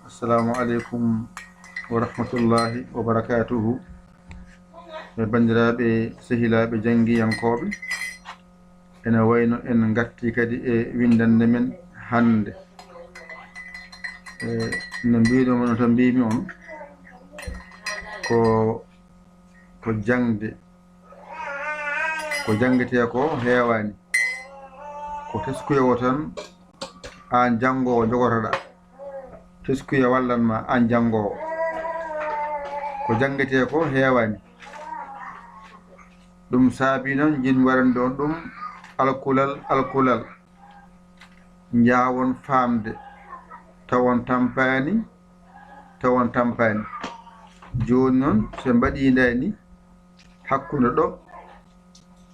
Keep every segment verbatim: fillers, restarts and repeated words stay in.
Assalamu aleykum wa rahmatullahi wa barakatuhu. E banndiraaɓe, sehilaaɓe janngiyankooɓe, ene wayno en ngatti kadi e winndannde men hannde. E, no mbiɗo mono to mbimi on, ko, ko jaŋde. Ko jaŋngetee ko heewaani. Ko teskuya o tan, aan janngoowo jogotoɗaa. Teskuya wallan ma aan janngoowo. Ko jaŋngetee ko heewaani. Ɗum saabi noon, jin waɗande on ɗum alkulal, alkulal. Njaawon faamde, tawon tampaani, tawon tampaani. Jooni noon, so mbaɗii ndayni, hakkunde ɗo,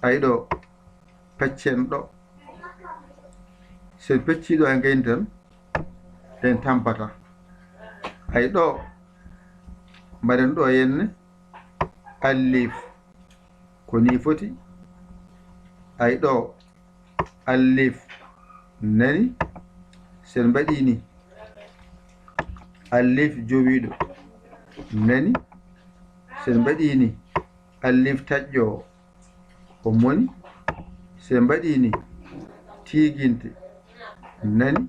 ay ɗo, peccen ɗo. So en peccii ɗo, en ngayni tan, en tampata. Ay ɗo, mbaɗen ɗo henne, allif, ko nii foti. Ay ɗo, allif, nani, so en mbaɗii ni, allif jowiiɗo, nani, so en mbaɗii ni, allif taƴƴo, o moni, so en mbaɗii ni, tiiginte, nani,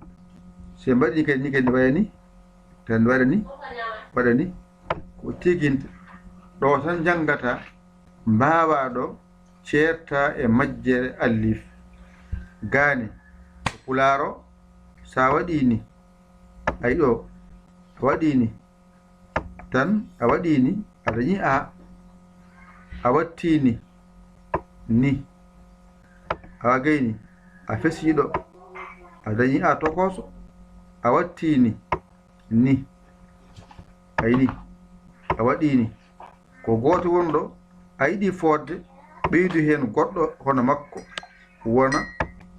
so en mbaɗii kadi ni, kadi waɗa ni, tan waɗa ni, waɗa ni, ko tiiginte. Ɗo tan njanngata, mbaawaa ɗo ceerta e majjere allif. Gaane, ko pulaar o, so a waɗii ni, ay ɗo, a waɗii ni, tan a waɗii ni, a dañii a, a wattii ni, ni, a gayni, a fesii ɗo, a dañii a tokooso, a wattii ni, ni, ay ni, a waɗii ni. Ko gooto woni ɗo, a yiɗi fooɗde, ɓeydu heen goɗɗo hono makko, wona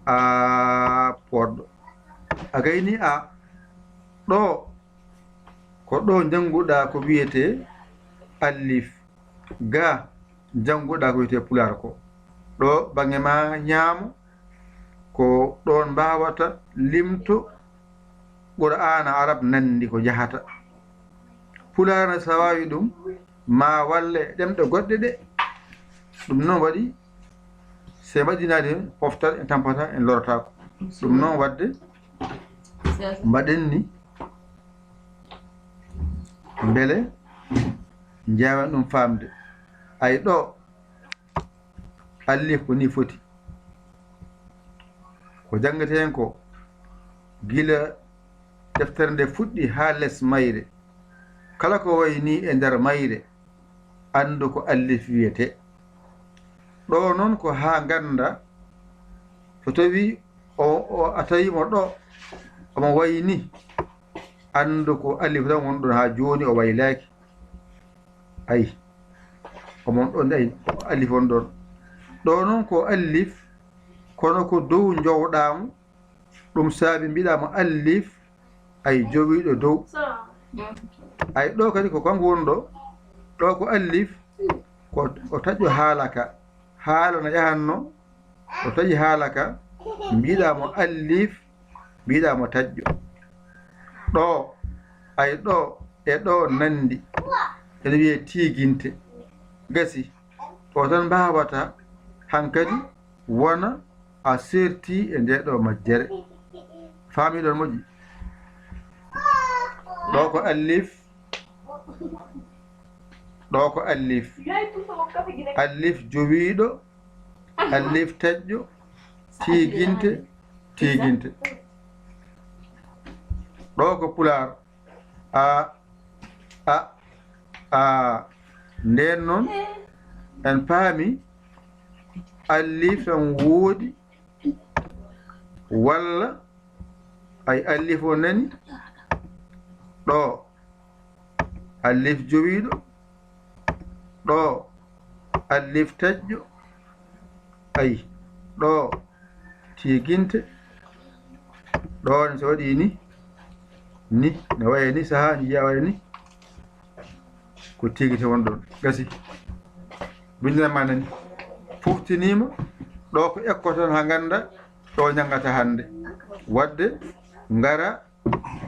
a pooɗɗo. A gayni a, ɗo, ko ɗo njannguɗaa ko wiyetee allif. Ga njannguɗaa ko wiyetee pulaar ko. Ɗo baŋnge ma ñaamo, ko ɗoon mbaawata limto Qur'aana Arab nanndi ko jahata. Pulaar ne so a waawi ɗum, ma walle ɗemɗe goɗɗe ɗe. Ɗum noon waɗi, so en mbaɗinaade heen poftal, en tampata, en lorotaako. Ɗum noon waɗde, mbaɗen ni, mbele njaawen ɗum faamde. Ay ɗo, allif ko ni foti. Ko janngeten ko, gila deftere nde fuɗɗi haa les mayre. Kala ko wayi ni e nder mayre, anndu ko allif wiyetee. Ɗo noon ko haa ngannda, so tawii o, o, a tawii mo ɗo, omo wayi ni, anndu ko allif tan woni ɗoon haa jooni, o waylaaki. Ayi, omo ɗoon, ayi, ko allif woni ɗoon. Ɗo noon ko allif, kono ko dow njowɗaa mo, ɗum saabi mbiɗaa mo allif, ay jowiiɗo dow. Ay ɗo kadi ko kanko woni ɗo. Ɗo ko allif, ko o taƴƴo haala ka. Haala no yahanno, o taƴi haala ka, mbiɗaa mo allif, mbiɗaa mo taƴƴo. Ɗo, ay ɗo, e ɗo nanndi. Ene wiyee tiiginte. Gasi, o tan mbaawata hankadi wona a seerti e nde ɗo majjere. Faamiɗon moƴƴi? Ɗo ko allif, ɗo ko allif. Allif jowiiɗo, allif taƴƴo, tiiginte, tiiginte. Ɗo ko pulaar. A, a, a. Ndeen noon, en paami allif tan woodi, walla ay allif o nani ɗo, allif jowiiɗo ɗo, allif taƴƴo, ay, ɗo, tiiginte, ɗo ne so waɗi ni, ni, no waye ni, sahaa njiya waye ni, ko tiiginte won ɗon. Gasi. Binndana ma nani. Foftiniima, ɗo ko ekkoton haa ngannda, ɗo njanngata hannde. Waɗde, ngara,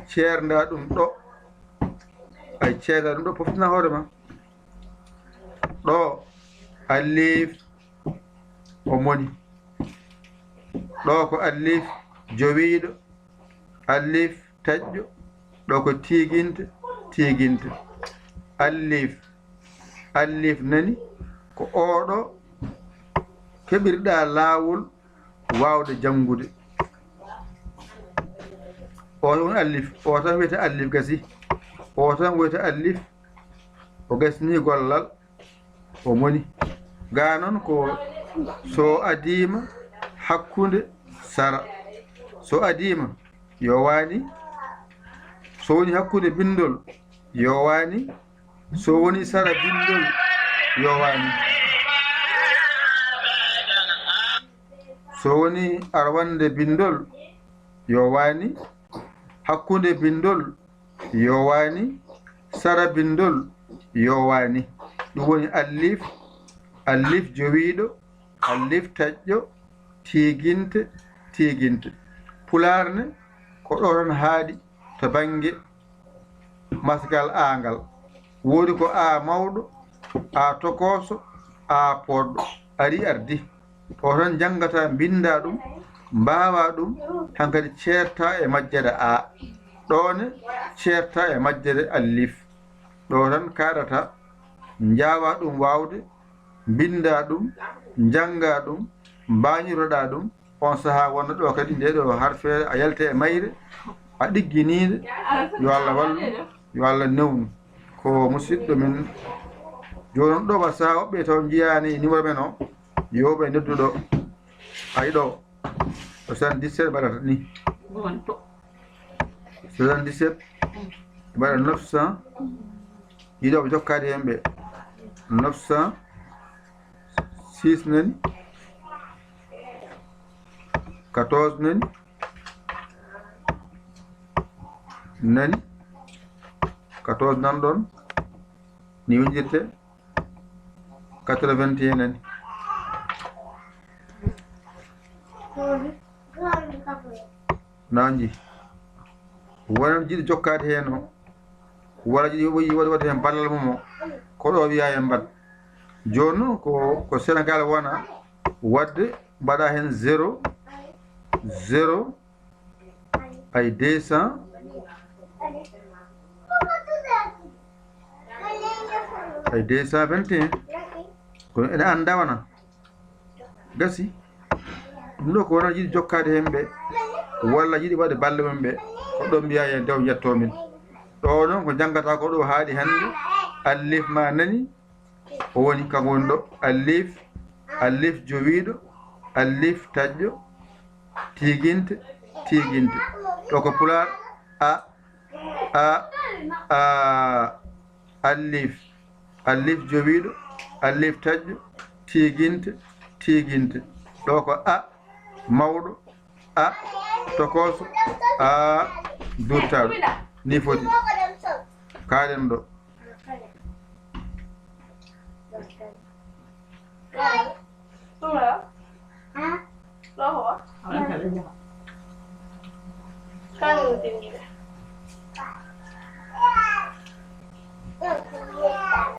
ceernda ɗum ɗo, Ay, ceeda ɗum ɗo, poftina hoore ma. Ɗo alif o moni. Ɗo ko alif jowiiɗo, alif taƴƴo, ɗo ko tiiginte, tiiginte. Alif, alif nani, ko oɗo keɓirɗa laawol waawde janngude. O tan woni alif, o tan wiyete alif gasi. O tan wiyete alif, o gasni gollal, o moni. Ga noon ko so adiima hakkunde sara. So adiima, yowaani. So woni hakkunde binndol, yowaani. So woni sara binndol, yowaani. So woni arwande binndol, yowaani. Hakkunde binndol, yowaani. Sara binndol, yowaani. Ɗum woni alif, alif jowiiɗo, alif taƴƴo, tiiginte, tiiginte. Pulaar ne, ko ɗo tan haaɗi to bannge masgal A ngal. Woodi ko A mawɗo, A tokooso, A poɗɗo. Ari ardi. O tan janngata, mbinnda ɗum, mbaawa ɗum, hankadi ceerta e majjere A. Ɗo ne, ceerta e majjere alif. Ɗo tan kaaɗata, njaawa ɗum waawde, mbinnda ɗum, njannga ɗum, mbaañiroɗa ɗum. On sahaa wonno ɗo kadi nde ɗo harfeere a yalta e mayre, a ɗigginiinde. Yo Allah wallu, yo Allah newnu. Ko musidɗo men. Jooni on ɗo wa sahaa woɓɓe taw njiyaani numéro men o, yo ɓe noddu ɗo. Ay ɗo, soixante-dix-sept mbaɗata ni. Soixante-dix-sept mbaɗa neuf cent. Yiɗooɓe jokkaade heen ɓe, neuf cent six nani, quatorze nani, nani, quatorze nan ɗon, ni windirte, quatre-vingt-un nani. Nanji. Wonan jiɗi jokkaade heen o. Wala jiɗi waɗi, waɗi, waɗi heen ballal mum o. Ko ɗo wiya en mbaɗ. Jooni noon ko, ko Sénégal wona waɗde, mbaɗa heen zéro, zéro, ay deux cents, ay deux cent vingt et un. Kono ene annda wona. Gasi. Ɗum ɗo ko wona jiɗi jokkaade heen ɓe, walla jiɗi waɗde balle mum ɓe, ko ɗo mbiya en taw njetto min. Ɗo noon ko janngata ko ɗo haaɗi hannde, alif ma nani, o woni kanko woni ɗo, alif, alif jowiiɗo, alif taƴƴo, tiiginte, tiiginte. Ɗo ko pulaar, a, a, a, alif, alif jowiiɗo, alif taƴƴo, tiiginte, tiiginte. Ɗo ko a mawɗo, a tokooso, a duttaaɗo. Ni foti. Kaaɗen ɗo.